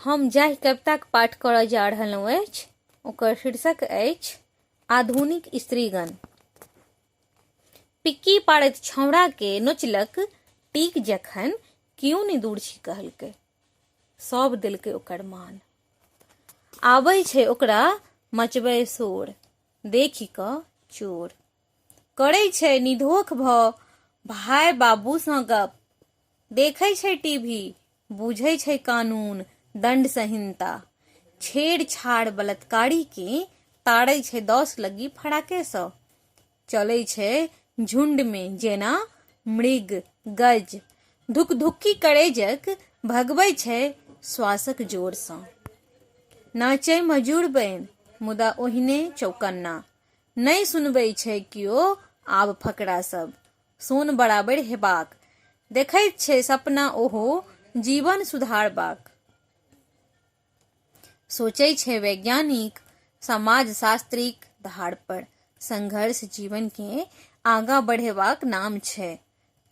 हम जाहि कविताक पाठ करय जा रहलहुँ अछि ओकर शीर्षक अछि आधुनिक स्त्रीगण। पिक्की पाड़ैत छौंड़ाके नोचलक टीक जखन कियो नहि दूर छी कहलकै। सब देलकै ओकर मान। आबै छै ओकरा मचबै शोर देखि कऽ चोर। करै छै निधोख भऽ भाय बाबूसँ गप। देखै छै टीवी, बुझै छै कानून, दंड संहिता। छेड़छाड़ बलात्कारीकेँ ताड़ै छै 10 लग्गी फराकेसँ। चलै छै झुंडमे जेना मृग, गज। धुकधुक्की करेजक भगबै छै श्वासक जोरसँ। नाचै मजूर बनि मुदा ओहिने चौकन्ना। नहि सुनबै छै कियो आब फकरा सब। सोन बराबरि हेबाक। देखैत छै सपना ओहो जीवन सुधारबाक। सोचै छै वैज्ञानिक समाजशास्त्रीक धार पर। संघर्ष जीवनकेँ आगाँ बढ़ेबाक नाम छै।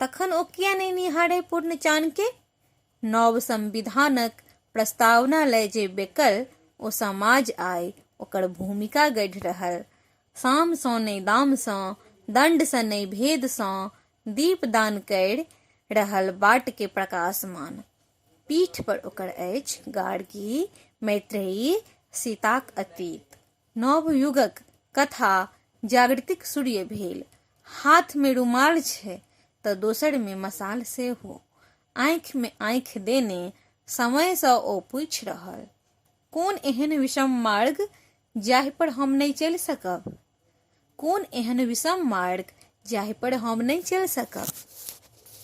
तखन ओ किए नहि निहारय पूर्ण चानकेँ? नव संविधानक प्रस्तावना लय जे बेकल ओ समाज आइ ओकर भूमिका गढ़ि रहल। सामसँ नहि दामसँ, दण्डसँ नहि भेदसँ दीपदान करि रहल बाटकेँ प्रकाशमान। पीठ पर ओकर अछि गार्गी, मैत्रेयी, सीताक अतीत। नव युगक कथा जागृतिक सूर्य भेल। हाथमे रुमाल छै तँ दोसरमे मसाल सेहो। आँखिमे आँखि देने समयसँ ओ पूछि रहल, कोन एहन विषम मार्ग जाहि पर हम नहि चलि सकब? कोन एहन विषम मार्ग जाहि पर हम नहि चलि सकब?